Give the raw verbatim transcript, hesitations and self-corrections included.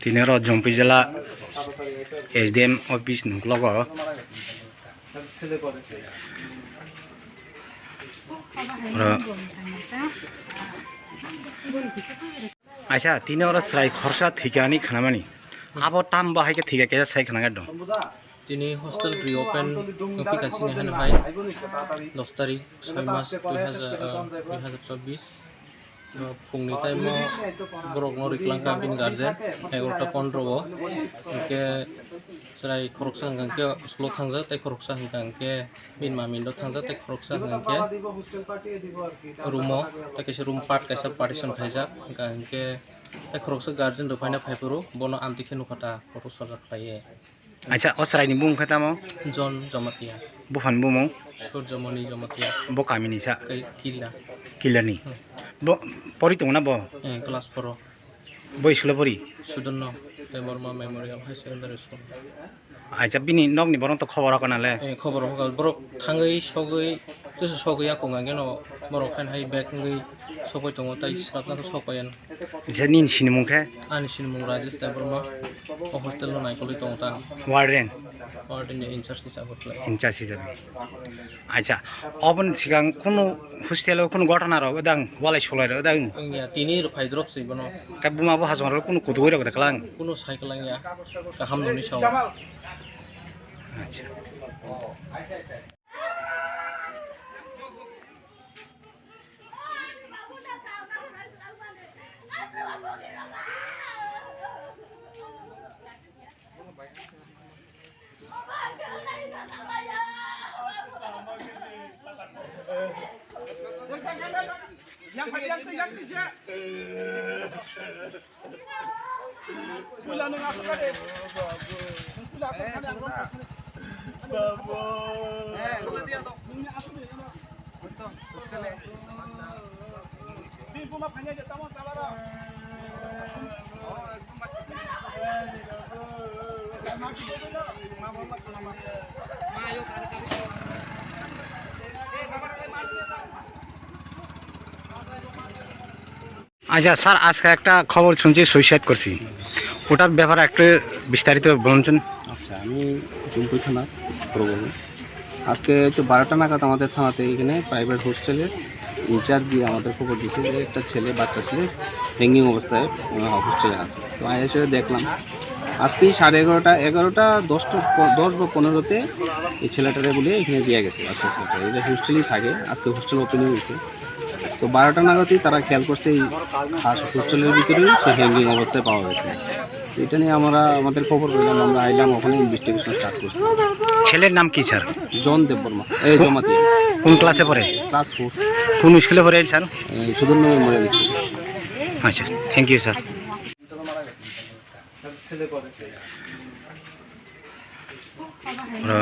Tini oro Jompuijala S D M office ni uklogo. Oro. Aisa, tini oro chwrai khoroksa thwikani khnamani. Abo tam bo hai khe thwika khe sai khna dong. Tini hostel reopen wngphi ka sini hano hai dos tarik soi mas dui hazar, ah, dui hazar chobbish. Ah, phungni time o borok no riklang kha bini guardian egarota pondro o. Hwnkhe chwrai khoroksa hwnkha hwnkhe school o thangjak tei khoroksa hwnkha hwnkhe bini mami no thangjak tei khoroksa hwnkha hwnkhe room o tei kaisa room part kaisa partition khaijak hwnkha hwnkhe tei khoroksa guardian rok phaina phaiphuru bono amtwi khe nukha ta photo sojak khlaiwi. Acha, o chwraini bumung khe tamo? John Jamatia. Buphani bumung? Surjamoni Jamatia. Bo kamini sa? Kila. Kilani. Hmm. Bo pori tongo na bo? Eh, class four o. Bo school o pori? Sudonno Debbarma Memorial High Secondary School. Acha, bini nokni borok to khobor hoka nale? Eh, khobor hoka. Borok thangwi sogwi, tusu sogwi yakung angeno borok haino hai bag wngwi sogwi tongo, tai swrapna to sokpaiya. Jesa nini sinimung khe? Ani sinimung Rajesh Debbarma, o hostel o naikolwi tongo ta. Warden? Warden ni in charge hisabe khlai. In charge hisabe. Acha, oboni swkang kunu hostel o kunu gotona rok wdang, walai solai rok wdang? Wngya, tini rok phai drop se bono. Khe buma bo hachong rok kunu kutugwi rok da klang? Kunu sai klang ya, kaham noni sao. Acha. আচ্ছা স্যার, আজকে একটা খবর শুনছি সুইসাইড করছি, ওটার ব্যাপারে একটু বিস্তারিত বলুন শুন। আচ্ছা, আমি জুমপুই থানা প্রভারী। আজকে তো বারোটা নাগাদ আমাদের থানাতে এখানে প্রাইভেট হোস্টেলের ইনচার্জ দিয়ে আমাদের খবর দিয়েছে যে একটা ছেলে, বাচ্চা ছেলে হ্যাঙ্গিং অবস্থায়, আহ, হোস্টেলে আছে। তো আমি এসে দেখলাম আজকে সাড়ে এগারোটা, এগারোটা দশটা প-, দশ বা পনেরোতে এই ছেলেটারে বলে এখানে দিয়ে গেছে, বাচ্চা ছেলেটা। এটা হোস্টেলেই থাকে, আজকে হোস্টেল ওপেনিং হয়েছে। তো বারোটা নাগাদই তারা খেয়াল করছে এই হাস-, হোস্টেলের ভিতরেই সে হ্যাঙ্গিং অবস্থায় পাওয়া গেছে। তো এটা নিয়ে আমরা আমাদের খবর পেলাম, আমরা আইলাম, ওখানে ইনভেস্টিগেশন স্টার্ট করছি। ছেলের নাম কি স্যার? জন দেববর্মা, এই জমাতিয়া। কোন ক্লাসে পড়ে? Class four. কোন স্কুলে পড়ে স্যার? এই সুধন্য মেমোরিয়াল স্কুল। আচ্ছা, থ্যাংক ইউ স্যার। ওরা